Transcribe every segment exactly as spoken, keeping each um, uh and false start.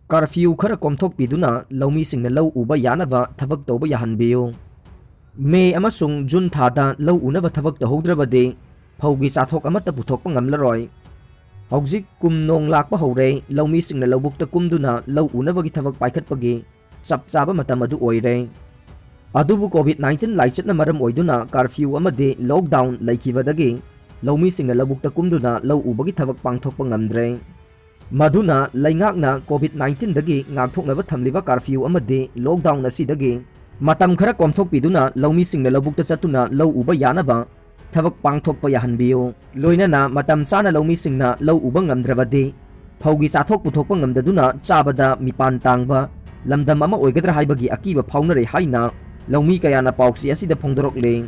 Curfew ꯈꯔ ꯀꯣꯝꯊꯣꯛꯄꯤꯗꯨꯅ ꯂꯧꯃꯤꯁꯤꯡꯅ ꯂꯧ ꯎꯕ ꯌꯥꯅꯕ ꯊꯕꯛ ꯇꯧꯕ ꯌꯥꯍꯟꯕꯤꯌꯨ꯫ ꯃꯦ ꯑꯃꯁꯨꯡ ꯖꯨꯟ ꯊꯥꯗ ꯂꯧ ꯎꯅꯕ ꯊꯕꯛ ꯇꯧꯍꯧꯗ꯭ꯔꯕꯗꯤ ꯐꯧꯒꯤ ꯆꯥꯊꯣꯛ ꯑꯃꯠꯇ ꯄꯨꯊꯣꯛꯄ ꯉꯝꯂꯔꯣꯏ꯫ ꯍꯧꯖꯤꯛ ꯀꯨꯝ ꯅꯣꯡ ꯂꯥꯛꯄ ꯍꯧꯔꯦ, ꯂꯧꯃꯤꯁꯤꯡꯅ ꯂꯧꯕꯨꯛꯇ ꯀꯨꯝꯗꯨꯅ ꯂꯧ ꯎꯅꯕꯒꯤ ꯊꯕꯛ ꯄꯥꯏꯈꯠꯄꯒꯤ ꯆꯞ ꯆꯥꯕ ꯃꯇꯝ ꯑꯗꯨ ꯑꯣꯏꯔꯦ꯫ ꯑꯗꯨꯕꯨ ꯀꯣꯚꯤꯗ ꯅꯥꯏꯟꯇꯤꯟ ꯂꯥꯏꯆꯠꯅ ꯃꯔꯝ ꯑꯣꯏꯗꯨꯅ ꯀꯥꯔꯐ꯭ꯌꯨ ꯑꯃꯗꯤ ꯂꯣꯛꯗꯥꯎꯟ ꯂꯩꯈꯤꯕꯗꯒꯤ ꯂꯧꯃꯤꯁꯤꯡꯅ ꯂꯧꯕꯨꯛꯇ ꯀꯨꯝꯗꯨꯅ ꯂꯧ ꯎꯕꯒꯤ ꯊꯕꯛ ꯄꯥꯡꯊꯣꯛꯄ ꯉꯝꯗ꯭ꯔꯦ꯫ ꯃꯗꯨꯅ ꯂꯩꯉꯥꯛꯅ ꯀꯣꯚꯤꯗ ꯅꯥꯏꯟꯇꯤꯟꯗꯒꯤ ꯉꯥꯛꯊꯣꯛꯅꯕ ꯊꯝꯂꯤꯕ ꯀꯥꯔꯐ꯭ꯌꯨ ꯑꯃꯗꯤ ꯂꯣꯛꯗꯥꯎꯟ ꯑꯁꯤꯗꯒꯤ ꯃꯇꯝ ꯈꯔ ꯀꯣꯝꯊꯣꯛꯄꯤꯗꯨꯅ ꯂꯧꯃꯤꯁꯤꯡꯅ ꯂꯧꯕꯨꯛꯇ ꯆꯠꯇꯨꯅ ꯂꯧ ꯎꯕ ꯌꯥꯅꯕ ꯊꯕꯛ ꯄꯥꯡꯊꯣꯛꯄ ꯌꯥꯍꯟꯕꯤꯌꯨ꯫ ꯂꯣꯏꯅꯅ ꯃꯇꯝ ꯆꯥꯅ ꯂꯧꯃꯤꯁꯤꯡꯅ ꯂꯧ ꯎꯕ ꯉꯝꯗ꯭ꯔꯕꯗꯤ ꯐꯧꯒꯤ ꯆꯥꯊꯣꯛ ꯄꯨꯊꯣꯛꯄ ꯉꯝꯗꯗꯨꯅ ꯆꯥꯕꯗ ꯃꯤꯄꯥꯟ ꯇꯥꯡꯕ ꯂꯝꯗꯝ ꯑꯃ ꯑꯣꯏꯒꯗ꯭ꯔꯥ ꯍꯥꯏꯕꯒꯤ ꯑꯀꯤꯕ ꯐꯥꯎꯅꯔꯦ ꯍꯥꯏꯅ ꯂꯧꯃꯤ ꯀꯌꯥꯅ ꯄꯥꯎꯆꯦ ꯑꯁꯤꯗ ꯐꯣꯡꯗꯣꯔꯛꯂꯤ꯫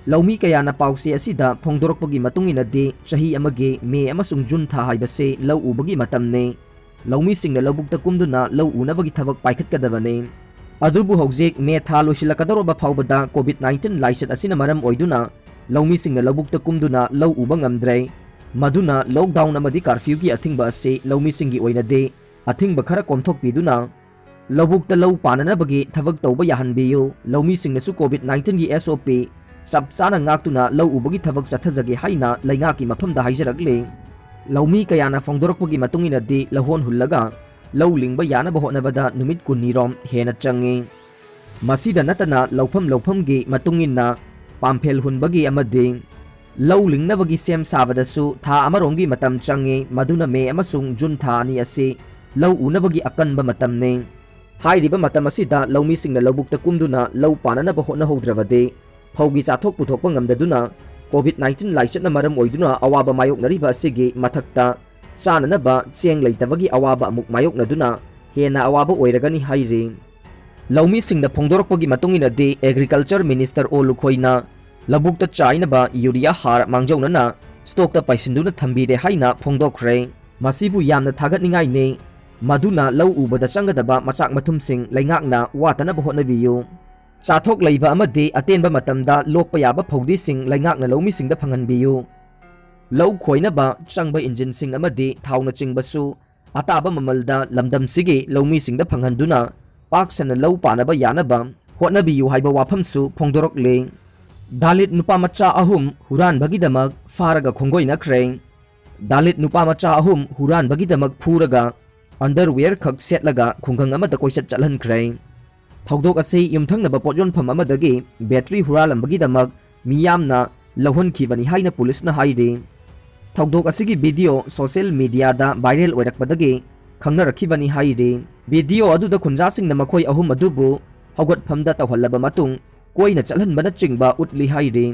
ꯂꯧꯃꯤ ꯀꯌꯥꯅ ꯄꯥꯎꯆꯦ ꯑꯁꯤꯗ ꯐꯣꯡꯗꯣꯔꯛꯄꯒꯤ ꯃꯇꯨꯡ ꯏꯟꯅꯗꯤ ꯆꯍꯤ ꯑꯃꯒꯤ ꯃꯦ ꯑꯃꯁꯨꯡ ꯖꯨꯟ ꯊꯥ ꯍꯥꯏꯕꯁꯤ ꯂꯧ ꯎꯕꯒꯤ ꯃꯇꯝꯅꯤ꯫ ꯂꯧꯃꯤꯁꯤꯡꯅ ꯂꯧꯕꯨꯛꯇ ꯀꯨꯝꯗꯨꯅ ꯂꯧ ꯎꯅꯕꯒꯤ ꯊꯕꯛ ꯄꯥꯏꯈꯠꯀꯗꯕꯅꯤ꯫ ꯑꯗꯨꯕꯨ ꯍꯧꯖꯤꯛ ꯃꯦ ꯊꯥ ꯂꯣꯏꯁꯤꯜꯂꯛꯀꯗꯧꯔꯕ ꯐꯥꯎꯕꯗ ꯀꯣꯚꯤꯗ ꯅꯥꯏꯟꯇꯤꯟ ꯂꯥꯏꯆꯠ ꯑꯁꯤꯅ ꯃꯔꯝ ꯑꯣꯏꯗꯨꯅ ꯂꯧꯃꯤꯁꯤꯡꯅ ꯂꯧꯕꯨꯛꯇ ꯀꯨꯝꯗꯨꯅ ꯂꯧ ꯎꯕ ꯉꯝꯗ꯭ꯔꯦ꯫ ꯃꯗꯨꯅ ꯂꯣꯛꯗꯥꯎꯟ ꯑꯃꯗꯤ ꯀꯥꯔꯐ꯭ꯌꯨꯒꯤ ꯑꯊꯤꯡꯕ ꯑꯁꯤ ꯂꯧꯃꯤꯁꯤꯡꯒꯤ ꯑꯣꯏꯅꯗꯤ ꯑꯊꯤꯡꯕ ꯈꯔ ꯀꯣꯝꯊꯣꯛꯄꯤꯗꯨꯅ ꯂꯧꯕꯨꯛꯇ ꯂꯧ ꯄꯥꯟꯅꯅꯕꯒꯤ ꯊꯕꯛ ꯇꯧꯕ ꯌꯥꯍꯟꯕꯤꯌꯨ꯫ ꯂꯧꯃꯤꯁꯤꯡꯅꯁꯨ ꯀꯣꯚꯤꯗ ꯅꯥꯏꯟꯇꯤꯟꯒꯤ ꯑꯦꯁ ꯑꯣ ꯄꯤ ꯆꯞ ꯆꯥꯅ ꯉꯥꯛꯇꯨꯅ ꯂꯧ ꯎꯕꯒꯤ ꯊꯕꯛ ꯆꯠꯊꯖꯒꯦ ꯍꯥꯏꯅ ꯂꯩꯉꯥꯛꯀꯤ ꯃꯐꯝꯗ ꯍꯥꯏꯖꯔꯛꯂꯤ꯫ ꯂꯧꯃꯤ ꯀꯌꯥꯅ ꯐꯣꯡꯗꯣꯔꯛꯄꯒꯤ ꯃꯇꯨꯡ ꯏꯟꯅꯗꯤ ꯂꯧꯍꯣꯟ ꯍꯨꯜꯂꯒ ꯂꯧ ꯂꯤꯡꯕ ꯌꯥꯅꯕ ꯍꯣꯠꯅꯕꯗ ꯅꯨꯃꯤꯠ ꯀꯨꯟꯅꯤꯔꯣꯝ ꯍꯦꯟꯅ ꯆꯪꯉꯤ꯫ ꯃꯁꯤꯗ ꯅꯠꯇꯅ ꯂꯧꯐꯝ ꯂꯧꯐꯝꯒꯤ ꯃꯇꯨꯡ ꯏꯟꯅ ꯄꯥꯝꯐꯦꯜ ꯍꯨꯟꯕꯒꯤ ꯑꯃꯗꯤ ꯂꯧ ꯂꯤꯡꯅꯕꯒꯤ ꯁꯦꯝ ꯁꯥꯕꯗꯁꯨ ꯊꯥ ꯑꯃꯔꯣꯝꯒꯤ ꯃꯇꯝ ꯆꯪꯉꯤ, ꯃꯗꯨꯅ ꯃꯦ ꯑꯃꯁꯨꯡ ꯖꯨꯟ ꯊꯥ ꯑꯅꯤ ꯑꯁꯤ ꯂꯧ ꯎꯅꯕꯒꯤ ꯑꯀꯟꯕ ꯃꯇꯝꯅꯤ꯫ ꯍꯥꯏꯔꯤꯕ ꯃꯇꯝ ꯑꯁꯤꯗ ꯂꯧꯃꯤꯁꯤꯡꯅ ꯂꯧꯕꯨꯛꯇ ꯀꯨꯝꯗꯨꯅ ꯂꯧ ꯄꯥꯟꯅꯅꯕ ꯍꯣꯠꯅꯍꯧꯗ꯭ꯔꯕꯗꯤ ꯐꯧꯒꯤ ꯆꯥꯊꯣꯛ ꯄꯨꯊꯣꯛꯄ ꯉꯝꯗꯗꯨꯅ ꯀꯣꯚꯤꯗ ꯅꯥꯏꯟꯇꯤꯟ ꯂꯥꯏꯆꯠꯅ ꯃꯔꯝ ꯑꯣꯏꯗꯨꯅ ꯑꯋꯥꯕ ꯃꯥꯌꯣꯛꯅꯔꯤꯕ ꯑꯁꯤꯒꯤ ꯃꯊꯛꯇ ꯆꯥꯅꯅꯕ ꯆꯦꯡ ꯂꯩꯇꯕꯒꯤ ꯑꯋꯥꯕ ꯑꯃꯨꯛ ꯃꯥꯌꯣꯛꯅꯗꯨꯅ ꯍꯦꯟꯅ ꯑꯋꯥꯕ ꯑꯣꯏꯔꯒꯅꯤ ꯍꯥꯏꯔꯤ꯫ ꯂꯧꯃꯤꯁꯤꯡꯅ ꯐꯣꯡꯗꯣꯔꯛꯄꯒꯤ ꯃꯇꯨꯡ ꯏꯟꯅꯗꯤ ꯑꯦꯒ꯭ꯔꯤꯀꯜꯆꯔ ꯃꯤꯅꯤꯁꯇꯔ ꯑꯣ ꯂꯨꯈꯣꯏꯅ ꯂꯧꯕꯨꯛꯇ ꯆꯥꯏꯅꯕ ꯌꯨꯔꯤꯌꯥ ꯍꯥꯔ ꯃꯥꯡꯖꯧꯅꯅ ꯁ꯭ꯇꯣꯛꯇ ꯄꯩꯁꯤꯟꯗꯨꯅ ꯊꯝꯕꯤꯔꯦ ꯍꯥꯏꯅ ꯐꯣꯡꯗꯣꯛꯈ꯭ꯔꯦ꯫ ꯃꯁꯤꯕꯨ ꯌꯥꯝꯅ ꯊꯥꯒꯠꯅꯤꯡꯉꯥꯏꯅꯤ꯫ ꯃꯗꯨꯅ ꯂꯧ ꯎꯕꯗ ꯆꯪꯒꯗꯕ ꯃꯆꯥꯛ ꯃꯊꯨꯝꯁꯤꯡ ꯂꯩꯉꯥꯛꯅ ꯋꯥꯠꯇꯅꯕ ꯍꯣꯠꯅꯕꯤꯌꯨ꯫ ꯆꯥꯊꯣꯛ ꯂꯩꯕ ꯑꯃꯗꯤ ꯑꯇꯦꯟꯕ ꯃꯇꯝꯗ ꯂꯣꯛꯄ ꯌꯥꯕ ꯐꯧꯗꯤꯁꯤꯡ ꯂꯩꯉꯥꯛꯅ ꯂꯧꯃꯤꯁꯤꯡꯗ ꯐꯪꯍꯟꯕꯤꯌꯨ꯫ ꯂꯧ ꯈꯣꯏꯅꯕ ꯆꯪꯕ ꯏꯟꯖꯤꯟꯁꯤꯡ ꯑꯃꯗꯤ ꯊꯥꯎꯅꯆꯤꯡꯕꯁꯨ ꯑꯇꯥꯕ ꯃꯃꯜꯗ ꯂꯝꯗꯝꯁꯤꯒꯤ ꯂꯧꯃꯤꯁꯤꯡꯗ ꯐꯪꯍꯟꯗꯨꯅ ꯄꯥꯛ ꯁꯟꯅ ꯂꯧ ꯄꯥꯅꯕ ꯌꯥꯅꯕ ꯍꯣꯠꯅꯕꯤꯌꯨ ꯍꯥꯏꯕ ꯋꯥꯐꯝꯁꯨ ꯐꯣꯡꯗꯣꯔꯛꯂꯤ꯫ ꯗꯥꯂꯤꯠ ꯅꯨꯄꯥ ꯃꯆꯥ ꯑꯍꯨꯝ ꯍꯨꯔꯥꯟꯕꯒꯤꯗꯃꯛ ꯐꯥꯔꯒ ꯈꯣꯡꯒꯣꯏꯅꯈ꯭ꯔꯦ꯫ ꯗꯥꯂꯤꯠ ꯅꯨꯄꯥ ꯃꯆꯥ ꯑꯍꯨꯝ ꯍꯨꯔꯥꯟꯕꯒꯤꯗꯃꯛ ꯐꯨꯔꯒ underwear ꯈꯛ ꯁꯦꯠꯂꯒ ꯈꯨꯡꯒꯪ ꯑꯃꯗ ꯀꯣꯏꯆꯠ ꯆꯠꯍꯟꯈ꯭ꯔꯦ꯫ ꯊꯧꯗꯣꯛ ꯑꯁꯤ ꯌꯨꯝꯊꯪꯅꯕ ꯄꯣꯠ ꯌꯣꯟꯐꯝ ꯑꯃꯗꯒꯤ battery ꯍꯨꯔꯥꯜꯂꯝꯕꯒꯤꯗꯃꯛ ꯃꯤꯌꯥꯝꯅ ꯂꯧꯍꯟꯈꯤꯕꯅꯤ ꯍꯥꯏꯅ ꯄꯨꯂꯤꯁꯅ ꯍꯥꯏꯔꯤ꯫ ꯊꯧꯗꯣꯛ ꯑꯁꯤꯒꯤ video social mediaꯗ viral ꯑꯣꯏꯔꯛꯄꯗꯒꯤ ꯈꯪꯅꯔꯛꯈꯤꯕꯅꯤ ꯍꯥꯏꯔꯤ꯫ Video ꯑꯗꯨꯗ ꯈꯨꯟꯖꯥꯁꯤꯡꯅ ꯃꯈꯣꯏ ꯑꯍꯨꯝ ꯑꯗꯨꯕꯨ ꯍꯧꯒꯠꯐꯝꯗ ꯇꯧꯍꯜꯂꯕ ꯃꯇꯨꯡ ꯀꯣꯏꯅ ꯆꯠꯍꯟꯕꯅꯆꯤꯡꯕ ꯎꯠꯂꯤ ꯍꯥꯏꯔꯤ꯫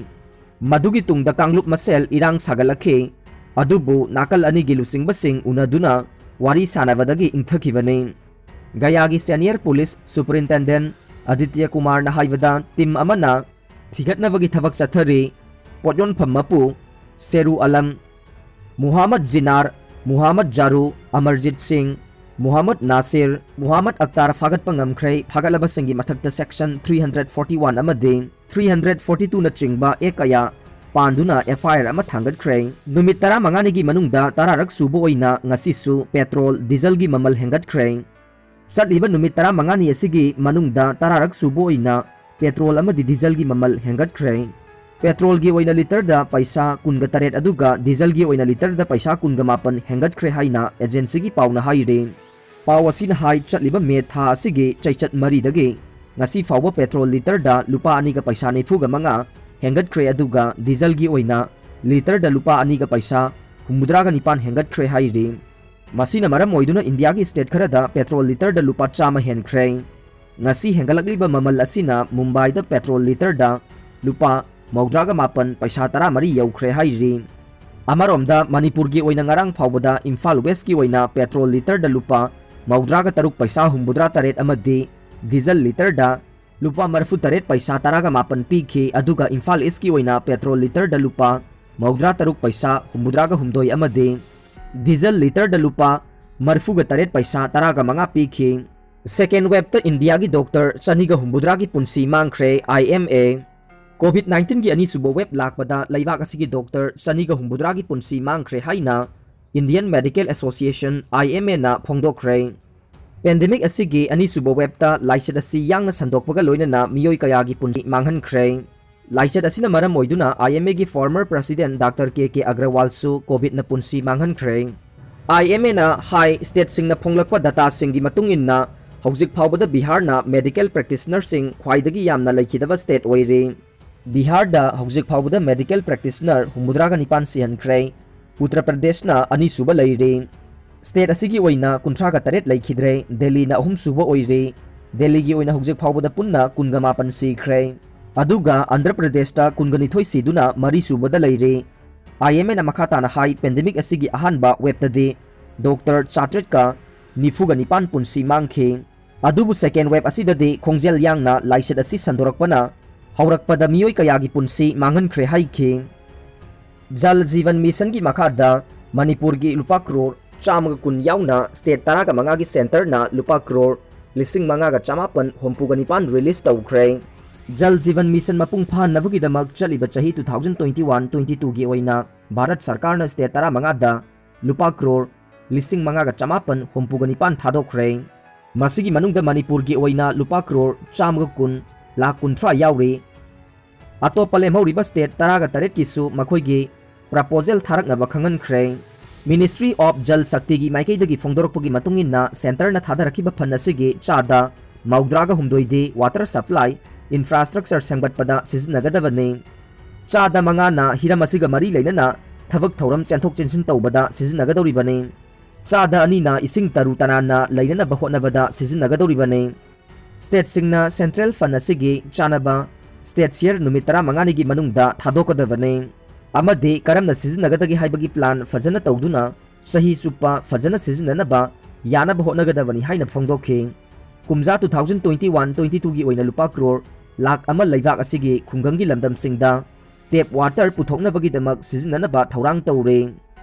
ꯃꯗꯨꯒꯤ ꯇꯨꯡꯗ ꯀꯥꯡꯂꯨꯞ ꯃꯁꯦꯜ ꯏꯔꯥꯡ ꯁꯥꯒꯠꯂꯛꯈꯤ꯫ ꯑꯗꯨꯕꯨ ꯅꯥꯀꯜ ꯑꯅꯤꯒꯤ ꯂꯨꯆꯤꯡꯕꯁꯤꯡ ꯎꯅꯗꯨꯅ ꯋꯥꯔꯤ ꯁꯥꯟꯅꯕꯗꯒꯤ ꯏꯪꯊꯈꯤꯕꯅꯤ꯫ ꯒꯌꯥꯒꯤ senior police superintendent ꯑꯗꯤꯇ꯭ꯌ ꯀꯨꯃꯥꯔꯅ ꯍꯥꯏꯕꯗ team ꯑꯃꯅ ꯊꯤꯒꯠꯅꯕꯒꯤ ꯊꯕꯛ ꯆꯠꯊꯔꯤ꯫ ꯄꯣꯠ ꯌꯣꯟꯐꯝ ꯃꯄꯨ ꯁꯦꯔꯨ ꯑꯂꯝ, ꯃꯨꯍꯥꯃꯗ ꯖꯤꯅꯥꯔ, ꯃꯨꯍꯥꯃꯗ ꯖꯥꯔꯨ, ꯑꯃꯔꯖꯤꯠ ꯁꯤꯡ, ꯃꯨꯍꯥꯃꯗ ꯅꯥꯁꯤꯔ, ꯃꯨꯍꯥꯃꯗ ꯑꯛꯇꯥꯔ ꯐꯥꯒꯠꯄ ꯉꯝꯈ꯭ꯔꯦ꯫ ꯐꯥꯒꯠꯂꯕꯁꯤꯡꯒꯤ ꯃꯊꯛꯇ section three hundred forty one ꯑꯃꯗꯤ three hundred forty two ꯅꯆꯤꯡꯕ act ꯀꯌꯥ ꯄꯥꯟꯗꯨꯅ F I R ꯑꯃ ꯊꯥꯡꯒꯠꯈ꯭ꯔꯦ꯫ ꯅꯨꯃꯤꯠ ꯇꯔꯥꯃꯉꯥꯅꯤꯒꯤ ꯃꯅꯨꯡꯗ ꯇꯔꯥꯔꯛ ꯁꯨꯕ ꯑꯣꯏꯅ ꯉꯁꯤꯁꯨ petrol, dieselꯒꯤ ꯃꯃꯜ ꯍꯦꯟꯒꯠꯈ꯭ꯔꯦ꯫ ꯆꯠꯂꯤꯕ ꯅꯨꯃꯤꯠ ꯇꯔꯥꯃꯉꯥꯅꯤ ꯑꯁꯤꯒꯤ ꯃꯅꯨꯡꯗ ꯇꯔꯥꯔꯛ ꯁꯨꯕ ꯑꯣꯏꯅ petrol ꯑꯃꯗꯤ dieselꯒꯤ ꯃꯃꯜ ꯍꯦꯟꯒꯠꯈ꯭ꯔꯦ꯫ Petrolꯒꯤ ꯑꯣꯏꯅ litre ꯗ ꯄꯩꯁꯥ ꯀꯨꯟꯒ ꯇꯔꯦꯠ ꯑꯗꯨꯒ dieselꯒꯤ ꯑꯣꯏꯅ litre ꯗ ꯄꯩꯁꯥ ꯀꯨꯟꯒ ꯃꯥꯄꯟ ꯍꯦꯟꯒꯠꯈ꯭ꯔꯦ ꯍꯥꯏꯅ agencyꯒꯤ ꯄꯥꯎꯅ ꯍꯥꯏꯔꯤ꯫ ꯄꯥꯎ ꯑꯁꯤꯅ ꯍꯥꯏ, ꯆꯠꯂꯤꯕ May ꯊꯥ ꯑꯁꯤꯒꯤ ꯆꯩꯆꯠ ꯃꯔꯤꯗꯒꯤ ꯉꯁꯤ ꯐꯥꯎꯕ petrol litre ꯗ ꯂꯨꯄꯥ ꯑꯅꯤꯒ ꯄꯩꯁꯥ ꯅꯤꯐꯨꯒ ꯃꯉꯥ ꯍꯦꯟꯒꯠꯈ꯭ꯔꯦ, ꯑꯗꯨꯒ dieselꯒꯤ ꯑꯣꯏꯅ litre ꯗ ꯂꯨꯄꯥ ꯑꯅꯤꯒ ꯄꯩꯁꯥ ꯍꯨꯝꯐꯨꯇꯔꯥꯒ ꯅꯤꯄꯥꯟ ꯍꯦꯟꯒꯠꯈ꯭ꯔꯦ ꯍꯥꯏꯔꯤ꯫ ꯃꯁꯤꯅ ꯃꯔꯝ ꯑꯣꯏꯗꯨꯅ ꯏꯟꯗꯤꯌꯥꯒꯤ state ꯈꯔꯗ petrol litre ꯗ ꯂꯨꯄꯥ ꯆꯥꯝꯃ ꯍꯦꯟꯈ꯭ꯔꯦ꯫ ꯉꯁꯤ ꯍꯦꯟꯒꯠꯂꯛꯂꯤꯕ ꯃꯃꯜ ꯑꯁꯤꯅ ꯃꯨꯝꯕꯥꯏꯗ petrol litre ꯗ ꯂꯨꯄꯥ ꯃꯧꯗ꯭ꯔꯥꯒ ꯃꯥꯄꯟ ꯄꯩꯁꯥ ꯇꯔꯥꯃꯔꯤ ꯌꯧꯈ꯭ꯔꯦ ꯍꯥꯏꯔꯤ꯫ ꯑꯃꯔꯣꯝꯗ ꯃꯅꯤꯄꯨꯔꯒꯤ ꯑꯣꯏꯅ ꯉꯔꯥꯡ ꯐꯥꯎꯕꯗ ꯏꯝꯐꯥꯜ Westꯀꯤ ꯑꯣꯏꯅ petrol litre ꯗ ꯂꯨꯄꯥ ꯃꯧꯗ꯭ꯔꯥꯒ ꯇꯔꯨꯛ ꯄꯩꯁꯥ ꯍꯨꯝꯐꯨꯇꯔꯥ ꯇꯔꯦꯠ ꯑꯃꯗꯤ diesel litre ꯗ ꯂꯨꯄꯥ ꯃꯔꯤꯐꯨꯇꯔꯦꯠ ꯄꯩꯁꯥ ꯇꯔꯥꯒ ꯃꯥꯄꯟ ꯄꯤꯈꯤ, ꯑꯗꯨꯒ ꯏꯝꯐꯥꯜ Eastꯀꯤ ꯑꯣꯏꯅ petrol litre ꯗ ꯂꯨꯄꯥ ꯃꯧꯗ꯭ꯔꯥ ꯇꯔꯨꯛ ꯄꯩꯁꯥ ꯍꯨꯝꯐꯨꯇꯔꯥꯒ ꯍꯨꯝꯗꯣꯏ ꯑꯃꯗꯤ diesel litre ꯗ ꯂꯨꯄꯥ ꯃꯔꯤꯐꯨꯒ ꯇꯔꯦꯠ ꯄꯩꯁꯥ ꯇꯔꯥꯒ ꯃꯉꯥ ꯄꯤꯈꯤ꯫ Second waveꯇ ꯏꯟꯗꯤꯌꯥꯒꯤ doctor ꯆꯅꯤꯒ ꯍꯨꯝꯐꯨꯇꯔꯥꯒꯤ ꯄꯨꯟꯁꯤ ꯃꯥꯡꯈ꯭ꯔꯦ, I M A꯫ COVID nineteenꯒꯤ ꯑꯅꯤꯁꯨꯕ wave ꯂꯥꯛꯄꯗ ꯂꯩꯕꯥꯛ ꯑꯁꯤꯒꯤ doctor ꯆꯅꯤꯒ ꯍꯨꯝꯐꯨꯇꯔꯥꯒꯤ ꯄꯨꯟꯁꯤ ꯃꯥꯡꯈ꯭ꯔꯦ ꯍꯥꯏꯅ Indian Medical Association, I M A ꯅ ꯐꯣꯡꯗꯣꯛꯈ꯭ꯔꯦ꯫ Pandemic ꯑꯁꯤꯒꯤ ꯑꯅꯤꯁꯨꯕ wave ꯇ ꯂꯥꯏꯆꯠ ꯑꯁꯤ ꯌꯥꯡꯅ ꯁꯟꯗꯣꯛꯄꯒ ꯂꯣꯏꯅꯅ ꯃꯤꯑꯣꯏ ꯀꯌꯥꯒꯤ ꯄꯨꯟꯁꯤ ꯃꯥꯡꯍꯟꯈ꯭ꯔꯦ꯫ ꯂꯥꯏꯆꯠ ꯑꯁꯤꯅ ꯃꯔꯝ ꯑꯣꯏꯗꯨꯅ I M A ꯒꯤ former president Doctor K K Agrawal ꯁꯨ COVID ꯅ ꯄꯨꯟꯁꯤ ꯃꯥꯡꯍꯟꯈ꯭ꯔꯦ꯫ I M A ꯅ ꯍꯥꯏ, state ꯁꯤꯡꯅ ꯐꯣꯡꯂꯛꯄ data ꯁꯤꯡꯒꯤ ꯃꯇꯨꯡ ꯏꯟꯅ ꯍꯧꯖꯤꯛ ꯐꯥꯎꯕꯗ ꯕꯤꯍꯥꯔꯅ medical practitioner ꯁꯤꯡ ꯈ꯭ꯋꯥꯏꯗꯒꯤ ꯌꯥꯝꯅ ꯂꯩꯈꯤꯗꯕ state ꯑꯣꯏꯔꯤ꯫ ꯕꯤꯍꯥꯔꯗ ꯍꯧꯖꯤꯛ ꯐꯥꯎꯕꯗ medical practitioner ꯍꯨꯝꯐꯨꯇꯔꯥꯒ ꯅꯤꯄꯥꯟ ꯁꯤꯍꯟꯈ꯭ꯔꯦ꯫ ꯎꯠꯇꯔ ꯄ꯭ꯔꯗꯦꯁꯅ ꯑꯅꯤꯁꯨꯕ ꯂꯩꯔꯤ꯫ State ꯑꯁꯤꯒꯤ ꯑꯣꯏꯅ ꯀꯨꯟꯊ꯭ꯔꯥꯒ ꯇꯔꯦꯠ ꯂꯩꯈꯤꯗ꯭ꯔꯦ, ꯗꯦꯜꯂꯤꯅ ꯑꯍꯨꯝꯁꯨꯕ ꯑꯣꯏꯔꯤ꯫ ꯗꯦꯜꯂꯤꯒꯤ ꯑꯣꯏꯅ ꯍꯧꯖꯤꯛ ꯐꯥꯎꯕꯗ ꯄꯨꯟꯅ ꯀꯨꯟꯒ ꯃꯥꯄꯟ ꯁꯤꯈ꯭ꯔꯦ꯫ ꯑꯗꯨꯒ ꯑꯟꯙ꯭ꯔ ꯄ꯭ꯔꯗꯦꯁꯇ ꯀꯨꯟꯒ ꯅꯤꯊꯣꯏ ꯁꯤꯗꯨꯅ ꯃꯔꯤꯁꯨꯕꯗ ꯂꯩꯔꯤ꯫ I M A ꯅ ꯃꯈꯥ ꯇꯥꯅ ꯍꯥꯏ, pandemic ꯑꯁꯤꯒꯤ ꯑꯍꯥꯟꯕ wave ꯇꯗꯤ doctor ꯆꯥꯇ꯭ꯔꯦꯠꯀ ꯅꯤꯐꯨꯒ ꯅꯤꯄꯥꯟ ꯄꯨꯟꯁꯤ ꯃꯥꯡꯈꯤ꯫ ꯑꯗꯨꯕꯨ second wave ꯑꯁꯤꯗꯗꯤ ꯈꯣꯡꯖꯦꯜ ꯌꯥꯡꯅ ꯂꯥꯏꯆꯠ ꯑꯁꯤ ꯁꯟꯗꯣꯔꯛꯄꯅ ꯍꯧꯔꯛꯄꯗ ꯃꯤꯑꯣꯏ ꯀꯌꯥꯒꯤ ꯄꯨꯟꯁꯤ ꯃꯥꯡꯍꯟꯈ꯭ꯔꯦ ꯍꯥꯏꯈꯤ꯫ ꯖꯜ ꯖꯤꯕꯟ ꯃꯤꯁꯟꯒꯤ ꯃꯈꯥꯗ ꯃꯅꯤꯄꯨꯔꯒꯤ ꯂꯨꯄꯥ ꯀ꯭ꯔꯣꯔ ꯆꯥꯝꯃꯒ ꯀꯨꯟ ꯌꯥꯎꯅ state ꯇꯔꯥꯒ ꯃꯉꯥꯒꯤ centre ꯅ ꯂꯨꯄꯥ ꯀ꯭ꯔꯣꯔ ꯂꯤꯁꯤꯡ ꯃꯉꯥꯒ ꯆꯃꯥꯄꯟ ꯍꯨꯝꯐꯨꯒ ꯅꯤꯄꯥꯟ release ꯇꯧꯈ꯭ꯔꯦ꯫ ꯖꯜ ꯖꯤꯕꯟ ꯃꯤꯁꯟ ꯃꯄꯨꯡ ꯐꯥꯍꯟꯅꯕꯒꯤꯗꯃꯛ ꯆꯠꯂꯤꯕ ꯆꯍꯤ two thousand twenty one twenty two ꯒꯤ ꯑꯣꯏꯅ ꯚꯥꯔꯠ ꯁꯔꯀꯥꯔꯅ state ꯇꯔꯥꯃꯉꯥꯗ ꯂꯨꯄꯥ ꯀ꯭ꯔꯣꯔ ꯂꯤꯁꯤꯡ ꯃꯉꯥꯒ ꯆꯃꯥꯄꯟ ꯍꯨꯝꯐꯨꯒ ꯅꯤꯄꯥꯟ ꯊꯥꯗꯣꯛꯈ꯭ꯔꯦ꯫ ꯃꯁꯤꯒꯤ ꯃꯅꯨꯡꯗ ꯃꯅꯤꯄꯨꯔꯒꯤ ꯑꯣꯏꯅ ꯂꯨꯄꯥ ꯀ꯭ꯔꯣꯔ ꯆꯥꯝꯃꯒ ꯀꯨꯟ ꯂꯥꯈ ꯀꯨꯟꯊ꯭ꯔꯥ ꯌꯥꯎꯔꯤ꯫ ꯑꯇꯣꯞꯄ ꯂꯦꯝꯍꯧꯔꯤꯕ state ꯇꯔꯥꯒ ꯇꯔꯦꯠꯀꯤꯁꯨ ꯃꯈꯣꯏꯒꯤ proposal ꯊꯥꯔꯛꯅꯕ ꯈꯪꯍꯟꯈ꯭ꯔꯦ꯫ Ministry of Jal Shaktiꯒꯤ ꯃꯥꯏꯀꯩꯗꯒꯤ ꯐꯣꯡꯗꯣꯔꯛꯄꯒꯤ ꯃꯇꯨꯡ ꯏꯟꯅ, centreꯅ ꯊꯥꯗꯔꯛꯈꯤꯕ fund ꯑꯁꯤꯒꯤ ꯆꯥꯗ ꯃꯧꯗ꯭ꯔꯥꯒ ꯍꯨꯝꯗꯣꯏꯗꯤ water supply infrastructure ꯁꯦꯝꯒꯠꯄꯗ ꯁꯤꯖꯤꯟꯅꯒꯗꯕꯅꯤ꯫ ꯆꯥꯗ ꯃꯉꯥꯅ ꯍꯤꯔꯝ ꯑꯁꯤꯒ ꯃꯔꯤ ꯂꯩꯅꯅ ꯊꯕꯛ ꯊꯧꯔꯝ ꯆꯦꯟꯊꯣꯛ ꯆꯦꯟꯁꯤꯟ ꯇꯧꯕꯗ ꯁꯤꯖꯤꯟꯅꯒꯗꯧꯔꯤꯕꯅꯤ꯫ ꯆꯥꯗ ꯑꯅꯤꯅ ꯏꯁꯤꯡ ꯇꯔꯨ ꯇꯅꯥꯟꯅ ꯂꯩꯅꯅꯕ ꯍꯣꯠꯅꯕꯗ ꯁꯤꯖꯤꯟꯅꯒꯗꯧꯔꯤꯕꯅꯤ꯫ Stateꯁꯤꯡꯅ central fund ꯑꯁꯤꯒꯤ ꯆꯥꯅꯕ state share ꯅꯨꯃꯤꯠ ꯇꯔꯥꯃꯉꯥꯅꯤꯒꯤ ꯃꯅꯨꯡꯗ ꯊꯥꯗꯣꯛꯀꯗꯕꯅꯤ꯫ ꯑꯃꯗꯤ ꯀꯔꯝꯅ ꯁꯤꯖꯤꯟꯅꯒꯗꯒꯦ ꯍꯥꯏꯕꯒꯤ plan ꯐꯖꯅ ꯇꯧꯗꯨꯅ ꯆꯍꯤ ꯆꯨꯞꯄ ꯐꯖꯅ ꯁꯤꯖꯤꯟꯅꯅꯕ ꯌꯥꯅꯕ ꯍꯣꯠꯅꯒꯗꯕꯅꯤ ꯍꯥꯏꯅ ꯐꯣꯡꯗꯣꯛꯈꯤ꯫ ꯀꯨꯝꯖꯥ two thousand twenty one twenty twoꯒꯤ ꯑꯣꯏꯅ ꯂꯨꯄꯥ ꯀ꯭ꯔꯣꯔ ꯂꯥꯈ ꯑꯃ ꯂꯩꯕꯥꯛ ꯑꯁꯤꯒꯤ ꯈꯨꯡꯒꯪꯒꯤ ꯂꯝꯗꯝꯁꯤꯡꯗ tap water ꯄꯨꯊꯣꯛꯅꯕꯒꯤꯗꯃꯛ ꯁꯤꯖꯤꯟꯅꯅꯕ ꯊꯧꯔꯥꯡ ꯇꯧꯔꯦ꯫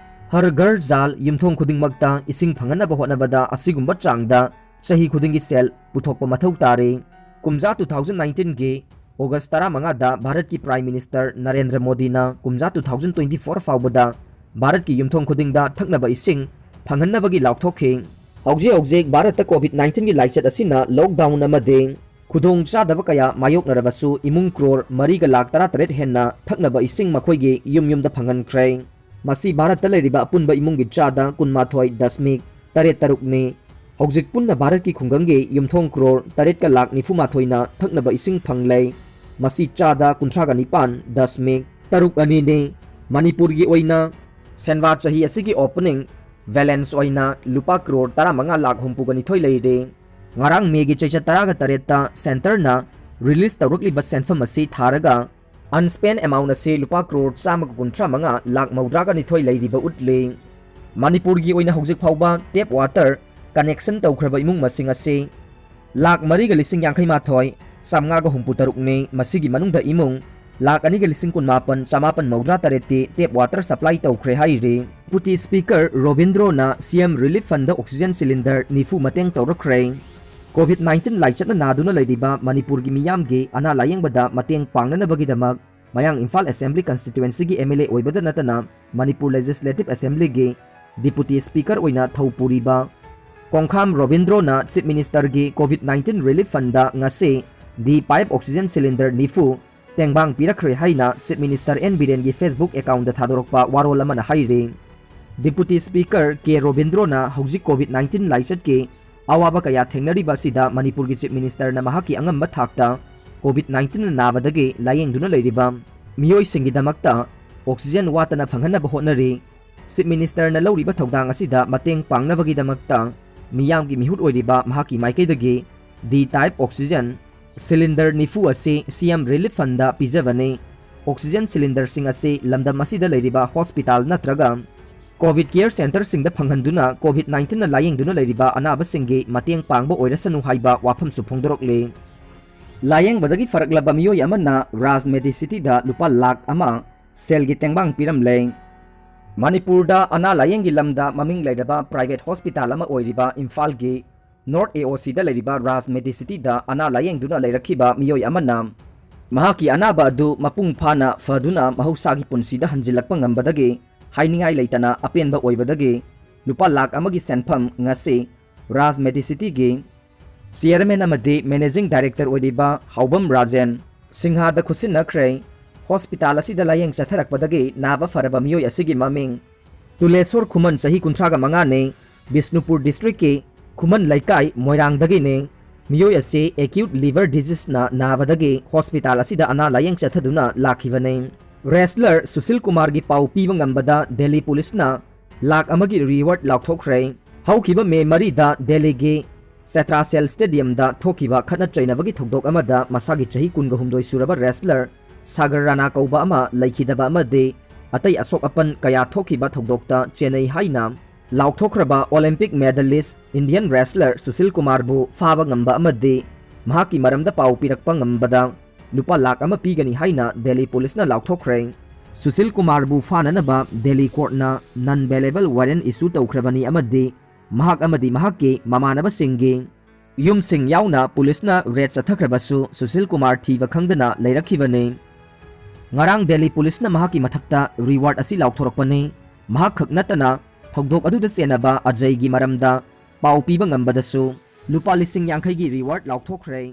ꯍꯔ ꯘꯔ ꯖꯥꯜ, ꯌꯨꯝꯊꯣꯡ ꯈꯨꯗꯤꯡꯃꯛꯇ ꯏꯁꯤꯡ ꯐꯪꯍꯟꯅꯕ ꯍꯣꯠꯅꯕꯗ ꯑꯁꯤꯒꯨꯝꯕ ꯆꯥꯡꯗ ꯆꯍꯤ ꯈꯨꯗꯤꯡꯒꯤ ꯁꯦꯜ ꯄꯨꯊꯣꯛꯄ ꯃꯊꯧ ꯇꯥꯔꯦ꯫ ꯀꯨꯝꯖꯥ two thousand nineteenꯒꯤ August ꯇꯔꯥꯃꯉꯥꯗ ꯚꯥꯔꯠꯀꯤ Prime Minister ꯅꯔꯦꯟꯗ꯭ꯔ ꯃꯣꯗꯤꯅ ꯀꯨꯝꯖꯥ two thousand twenty four ꯐꯥꯎꯕꯗ ꯚꯥꯔꯠꯀꯤ ꯌꯨꯝꯊꯣꯡ ꯈꯨꯗꯤꯡꯗ ꯊꯛꯅꯕ ꯏꯁꯤꯡ ꯐꯪꯍꯟꯅꯕꯒꯤ ꯂꯥꯎꯊꯣꯛꯈꯤ꯫ ꯍꯧꯖꯤꯛ ꯍꯧꯖꯤꯛ ꯚꯥꯔꯠꯇ COVID nineteen ꯒꯤ ꯂꯥꯏꯆꯠ ꯑꯁꯤꯅ lockdown ꯑꯃꯗꯤ ꯈꯨꯗꯣꯡ ꯆꯥꯗꯕ ꯀꯌꯥ ꯃꯥꯌꯣꯛꯅꯔꯕꯁꯨ, ꯏꯃꯨꯡ ꯀ꯭ꯔꯣꯔ ꯃꯔꯤꯒ ꯂꯥꯈ ꯇꯔꯥꯇꯔꯦꯠ ꯍꯦꯟꯅ ꯊꯛꯅꯕ ꯏꯁꯤꯡ ꯃꯈꯣꯏꯒꯤ ꯌꯨꯝ ꯌꯨꯝꯗ ꯐꯪꯍꯟꯈ꯭ꯔꯦ꯫ ꯃꯁꯤ ꯚꯥꯔꯠꯇ ꯂꯩꯔꯤꯕ ꯑꯄꯨꯟꯕ ꯏꯃꯨꯡꯒꯤ ꯆꯥꯗ ꯀꯨꯟꯃꯥꯊꯣꯏ ꯗꯁꯃꯤꯛ ꯇꯔꯦꯠ ꯇꯔꯨꯛꯅꯤ꯫ ꯍꯧꯖꯤꯛ ꯄꯨꯟꯅ ꯚꯥꯔꯠꯀꯤ ꯈꯨꯡꯒꯪꯒꯤ ꯌꯨꯝꯊꯣꯡ ꯀ꯭ꯔꯣꯔ ꯇꯔꯦꯠꯀ ꯂꯥꯈ ꯅꯤꯐꯨ ꯃꯥꯊꯣꯏꯅ ꯊꯛꯅꯕ ꯏꯁꯤꯡ ꯐꯪꯂꯦ꯫ ꯃꯁꯤ ꯆꯥꯗ ꯀꯨꯟꯊ꯭ꯔꯥꯒ ꯅꯤꯄꯥꯟ ꯗꯁꯃꯤꯛ ꯇꯔꯨꯛ ꯑꯅꯤꯅꯤ꯫ ꯃꯅꯤꯄꯨꯔꯒꯤ ꯑꯣꯏꯅ ꯁꯦꯟꯋꯥ ꯆꯍꯤ ꯑꯁꯤꯒꯤ opening balance ꯑꯣꯏꯅ ꯂꯨꯄꯥ ꯀ꯭ꯔꯣꯔ ꯇꯔꯥꯃꯉꯥ ꯂꯥꯈ ꯍꯨꯝꯐꯨꯒ ꯅꯤꯊꯣꯏ ꯂꯩꯔꯦ꯫ ꯉꯔꯥꯡ ꯃꯦꯒꯤ ꯆꯩꯆꯠ ꯇꯔꯥꯒ ꯇꯔꯦꯠꯇ centreꯅ release ꯇꯧꯔꯛꯂꯤꯕ ꯁꯦꯟꯐꯝ ꯑꯁꯤ ꯊꯥꯔꯒ unspent amount ꯑꯁꯤ ꯂꯨꯄꯥ ꯀ꯭ꯔꯣꯔ ꯆꯥꯝꯃꯒ ꯀꯨꯟꯊ꯭ꯔꯥ ꯃꯉꯥ ꯂꯥꯈ ꯃꯧꯗ꯭ꯔꯥꯒ ꯅꯤꯊꯣꯏ ꯂꯩꯔꯤꯕ ꯎꯠꯂꯤ꯫ ꯃꯅꯤꯄꯨꯔꯒꯤ ꯑꯣꯏꯅ ꯍꯧꯖꯤꯛ ꯐꯥꯎꯕ tap water connection ꯇꯧꯈ꯭ꯔꯕ ꯏꯃꯨꯡ ꯃꯁꯤꯡ ꯑꯁꯤ ꯂꯥꯈ ꯃꯔꯤꯒ ꯂꯤꯁꯤꯡ ꯌꯥꯡꯈꯩ ꯃꯥꯊꯣꯏ ꯆꯥꯝꯃꯉꯥꯒ ꯍꯨꯝꯐꯨ ꯇꯔꯨꯛꯅꯤ꯫ ꯃꯁꯤꯒꯤ ꯃꯅꯨꯡꯗ ꯏꯃꯨꯡ ꯂꯥꯈ ꯑꯅꯤꯒ ꯂꯤꯁꯤꯡ ꯀꯨꯟꯃꯥꯄꯟ ꯆꯃꯥꯄꯟ ꯃꯧꯗ꯭ꯔꯥ ꯇꯔꯦꯠꯇꯤ tap water supply ꯇꯧꯈ꯭ꯔꯦ ꯍꯥꯏꯔꯤ꯫ Deputy Speaker ꯔꯣꯕꯤꯟꯗ꯭ꯔꯣꯅ CM Relief Fundꯗ oxygen cylinder ꯅꯤꯐꯨ ꯃꯇꯦꯡ ꯇꯧꯔꯛꯈ꯭ꯔꯦ꯫ COVID nineteen ꯂꯥꯏꯆꯠꯅ ꯅꯥꯗꯨꯅ ꯂꯩꯔꯤꯕ ꯃꯅꯤꯄꯨꯔꯒꯤ ꯃꯤꯌꯥꯝꯒꯤ ꯑꯅꯥ ꯂꯥꯌꯦꯡꯕꯗ ꯃꯇꯦꯡ ꯄꯥꯡꯅꯅꯕꯒꯤꯗꯃꯛ ꯃꯌꯥꯡ ꯏꯝꯐꯥꯜ Assembly Constituencyꯒꯤ MLA ꯑꯣꯏꯕꯗ ꯅꯠꯇꯅ ꯃꯅꯤꯄꯨꯔ Legislative Assemblyꯒꯤ Deputy Speaker ꯑꯣꯏꯅ ꯊꯧ ꯄꯨꯔꯤꯕ ꯀꯣꯡꯈꯥꯝ ꯔꯣꯕꯤꯟꯗ꯭ꯔꯣꯅ Chief Ministerꯒꯤ COVID nineteen Relief Fundꯗ ꯉꯁꯤ D pipe oxygen cylinder ꯅꯤꯐꯨ ꯇꯦꯡꯕꯥꯡ ꯄꯤꯔꯛꯈ꯭ꯔꯦ ꯍꯥꯏꯅ Chief Minister N ꯕꯤꯔꯦꯟꯒꯤ Facebook accountꯇ ꯊꯥꯗꯣꯔꯛꯄ ꯋꯥꯔꯣꯜ ꯑꯃꯅ ꯍꯥꯏꯔꯤ꯫ Deputy Speaker ꯀꯦ ꯔꯣꯕꯤꯟꯗ꯭ꯔꯣꯅ ꯍꯧꯖꯤꯛ COVID nineteen ꯂꯥꯏꯆꯠꯀꯤ ꯑꯋꯥꯕ ꯀꯌꯥ ꯊꯦꯡꯅꯔꯤꯕ ꯑꯁꯤꯗ ꯃꯅꯤꯄꯨꯔꯒꯤ Chief Ministerꯅ ꯃꯍꯥꯛꯀꯤ ꯑꯉꯝꯕ ꯊꯥꯛꯇ COVID nineteenꯅ ꯅꯥꯕꯗꯒꯤ ꯂꯥꯌꯦꯡꯗꯨꯅ ꯂꯩꯔꯤꯕ ꯃꯤꯑꯣꯏꯁꯤꯡꯒꯤꯗꯃꯛꯇ oxygen ꯋꯥꯠꯇꯅ ꯐꯪꯍꯟꯅꯕ ꯍꯣꯠꯅꯔꯤ꯫ Chief Ministerꯅ ꯂꯧꯔꯤꯕ ꯊꯧꯗꯥꯡ ꯑꯁꯤꯗ ꯃꯇꯦꯡ ꯄꯥꯡꯅꯕꯒꯤꯗꯃꯛꯇ ꯃꯤꯌꯥꯝꯒꯤ ꯃꯤꯍꯨꯠ ꯑꯣꯏꯔꯤꯕ ꯃꯍꯥꯛꯀꯤ ꯃꯥꯏꯀꯩꯗꯒꯤ D type oxygen cylinder ꯅꯤꯐꯨ ꯑꯁꯤ CM Relief Fundꯗ ꯄꯤꯖꯕꯅꯤ꯫ Oxygen cylinderꯁꯤꯡ ꯑꯁꯤ ꯂꯝꯗꯝ ꯑꯁꯤꯗ ꯂꯩꯔꯤꯕ hospital ꯅꯠꯇ꯭ꯔꯒ COVID care centreꯁꯤꯡꯗ ꯐꯪꯍꯟꯗꯨꯅ COVID nineteenꯅ ꯂꯥꯌꯦꯡꯗꯨꯅ ꯂꯩꯔꯤꯕ ꯑꯅꯥꯕꯁꯤꯡꯒꯤ ꯃꯇꯦꯡ ꯄꯥꯡꯕ ꯑꯣꯏꯔꯁꯅꯨ ꯍꯥꯏꯕ ꯋꯥꯐꯝꯁꯨ ꯐꯣꯡꯗꯣꯔꯛꯂꯤ꯫ ꯂꯥꯌꯦꯡꯕꯗꯒꯤ ꯐꯔꯛꯂꯕ ꯃꯤꯑꯣꯏ ꯑꯃꯅ Raj Medicityꯗ ꯂꯨꯄꯥ ꯂꯥꯈ ꯑꯃ ꯁꯦꯜꯒꯤ ꯇꯦꯡꯕꯥꯡ ꯄꯤꯔꯝꯂꯦ꯫ ꯃꯅꯤꯄꯨꯔꯗ ꯑꯅꯥ ꯂꯥꯌꯦꯡꯒꯤ ꯂꯝꯗ ꯃꯃꯤꯡ ꯂꯩꯔꯕ private hospital ꯑꯃ ꯑꯣꯏꯔꯤꯕ ꯏꯝꯐꯥꯜꯒꯤ North AOCꯗ ꯂꯩꯔꯤꯕ Raj Medicityꯗ ꯑꯅꯥ ꯂꯥꯌꯦꯡꯗꯨꯅ ꯂꯩꯔꯛꯈꯤꯕ ꯃꯤꯑꯣꯏ ꯑꯃꯅ ꯃꯍꯥꯛꯀꯤ ꯑꯅꯥꯕ ꯑꯗꯨ ꯃꯄꯨꯡ ꯐꯥꯅ ꯐꯗꯨꯅ ꯃꯍꯧꯁꯥꯒꯤ ꯄꯨꯟꯁꯤꯗ ꯍꯟꯖꯤꯜꯂꯛꯄ ꯉꯝꯕꯗꯒꯤ ꯍꯥꯏꯅꯤꯡꯉꯥꯏ ꯂꯩꯇꯅ ꯑꯄꯦꯟꯕ ꯑꯣꯏꯕꯗꯒꯤ ꯂꯨꯄꯥ ꯂꯥꯈ ꯑꯃꯒꯤ ꯁꯦꯟꯐꯝ ꯉꯁꯤ ꯔꯥꯖ ꯃꯦꯗꯤꯁꯤꯇꯤꯒꯤ ꯆꯤꯌꯔꯃꯦꯟ ꯑꯃꯗꯤ ꯃꯦꯅꯦꯖꯤꯡ ꯗꯥꯏꯔꯦꯛꯇꯔ ꯑꯣꯏꯔꯤꯕ ꯍꯥꯎꯕꯝ ꯔꯥꯖꯦꯟ ꯁꯤꯡꯍꯥꯗ ꯈꯨꯠꯁꯤꯟꯅꯈ꯭ꯔꯦ꯫ ꯍꯣꯁꯄꯤꯇꯥꯜ ꯑꯁꯤꯗ ꯂꯥꯌꯦꯡ ꯆꯠꯊꯔꯛꯄꯗꯒꯤ ꯅꯥꯕ ꯐꯔꯕ ꯃꯤꯑꯣꯏ ꯑꯁꯤꯒꯤ ꯃꯃꯤꯡ ꯇꯨꯂꯦꯁꯣꯔ ꯈꯨꯃꯟ, ꯆꯍꯤ ꯀꯨꯟꯊ꯭ꯔꯥꯒ ꯃꯉꯥꯅꯤ, ꯕꯤꯁꯅꯨꯄꯨꯔ ꯗꯤꯁꯇ꯭ꯔꯤꯛꯀꯤ ꯈꯨꯃꯟ ꯂꯩꯀꯥꯏ ꯃꯣꯏꯔꯥꯡꯗꯒꯤꯅꯤ꯫ ꯃꯤꯑꯣꯏ ꯑꯁꯤ ꯑꯦꯀ꯭ꯌꯨꯠ ꯂꯤꯚꯔ ꯗꯤꯖꯤꯁꯅ ꯅꯥꯕꯗꯒꯤ ꯍꯣꯁꯄꯤꯇꯥꯜ ꯑꯁꯤꯗ ꯑꯅꯥ ꯂꯥꯌꯦꯡ ꯆꯠꯊꯗꯨꯅ ꯂꯥꯛꯈꯤꯕꯅꯤ꯫ ꯔꯦꯁꯂꯔ ꯁꯨꯁꯤꯜ ꯀꯨꯃꯥꯔꯒꯤ ꯄꯥꯎ ꯄꯤꯕ ꯉꯝꯕꯗ ꯗꯦꯜꯂꯤ ꯄꯨꯂꯤꯁꯅ ꯂꯥꯈ ꯑꯃꯒꯤ ꯔꯤꯋꯥꯔꯗ ꯂꯥꯎꯊꯣꯛꯈ꯭ꯔꯦ꯫ ꯍꯧꯈꯤꯕ ꯃꯦ ꯃꯔꯤꯗ ꯗꯦꯜꯂꯤꯒꯤ ꯆꯦꯇ꯭ꯔꯥꯁꯦꯜ ꯁ꯭ꯇꯦꯗꯤꯌꯝꯗ ꯊꯣꯛꯈꯤꯕ ꯈꯠꯅ ꯆꯩꯅꯕꯒꯤ ꯊꯧꯗꯣꯛ ꯑꯃꯗ ꯃꯁꯥꯒꯤ ꯆꯍꯤ ꯀꯨꯟꯒ ꯍꯨꯝꯗꯣꯏ ꯁꯨꯔꯕ ꯔꯦꯁꯂꯔ ꯁꯥꯒꯔ ꯔꯥꯅꯥ ꯀꯧꯕ ꯑꯃ ꯂꯩꯈꯤꯗꯕ ꯑꯃꯗꯤ ꯑꯇꯩ ꯑꯁꯣꯛ ꯑꯄꯟ ꯀꯌꯥ ꯊꯣꯛꯈꯤꯕ ꯊꯧꯗꯣꯛꯇ ꯆꯦꯟꯅꯩ ꯍꯥꯏꯅ ꯂꯥꯎꯊꯣꯛꯈ꯭ꯔꯕ Olympic medallist Indian wrestler Sushil ꯀꯨꯃꯥꯔꯕꯨ ꯐꯥꯕ ꯉꯝꯕ ꯑꯃꯗꯤ ꯃꯍꯥꯛꯀꯤ ꯃꯔꯝꯗ ꯄꯥꯎ ꯄꯤꯔꯛꯄ ꯉꯝꯕꯗ ꯂꯨꯄꯥ ꯂꯥꯈ ꯑꯃ ꯄꯤꯒꯅꯤ ꯍꯥꯏꯅ ꯗꯦꯜꯂꯤ ꯄꯨꯂꯤꯁꯅ ꯂꯥꯎꯊꯣꯛꯈ꯭ꯔꯦ꯫ ꯁꯨꯁꯤꯜ ꯀꯨꯃꯥꯔꯕꯨ ꯐꯥꯅꯅꯕ ꯗꯦꯜꯂꯤ ꯀꯣꯔꯠꯅ ꯅꯟ ꯕꯦꯂꯦꯕꯜ ꯋꯥꯔꯦꯟ ꯏꯁꯨ ꯇꯧꯈ꯭ꯔꯕꯅꯤ ꯑꯃꯗꯤ ꯃꯍꯥꯛ ꯑꯃꯗꯤ ꯃꯍꯥꯛꯀꯤ ꯃꯃꯥꯟꯅꯕꯁꯤꯡꯒꯤ ꯌꯨꯝꯁꯤꯡ ꯌꯥꯎꯅ ꯄꯨꯂꯤꯁꯅ ꯔꯦꯗ ꯆꯠꯊꯈ꯭ꯔꯕꯁꯨ ꯁꯨꯁꯤꯜ ꯀꯨꯃꯥꯔ ꯊꯤꯕ ꯈꯪꯗꯅ ꯂꯩꯔꯛꯈꯤꯕꯅꯤ꯫ ꯉꯔꯥꯡ ꯗꯦꯜꯂꯤ ꯄꯨꯂꯤꯁꯅ ꯃꯍꯥꯛꯀꯤ ꯃꯊꯛꯇ ꯔꯤꯋꯥꯔꯗ ꯑꯁꯤ ꯂꯥꯎꯊꯣꯔꯛꯄꯅꯤ꯫ ꯃꯍꯥꯛ ꯈꯛ ꯅꯠꯇꯅ ꯊꯧꯗꯣꯛ ꯑꯗꯨꯗ ꯆꯦꯟꯅꯕ ꯑꯖꯩꯒꯤ ꯃꯔꯝꯗ ꯄꯥꯎ ꯄꯤꯕ ꯉꯝꯕꯗꯁꯨ ꯂꯨꯄꯥ ꯂꯤꯁꯤꯡ ꯌꯥꯡꯈꯩꯒꯤ ꯔꯤꯋꯥꯔꯗ ꯂꯥꯎꯊꯣꯛꯈ꯭ꯔꯦ꯫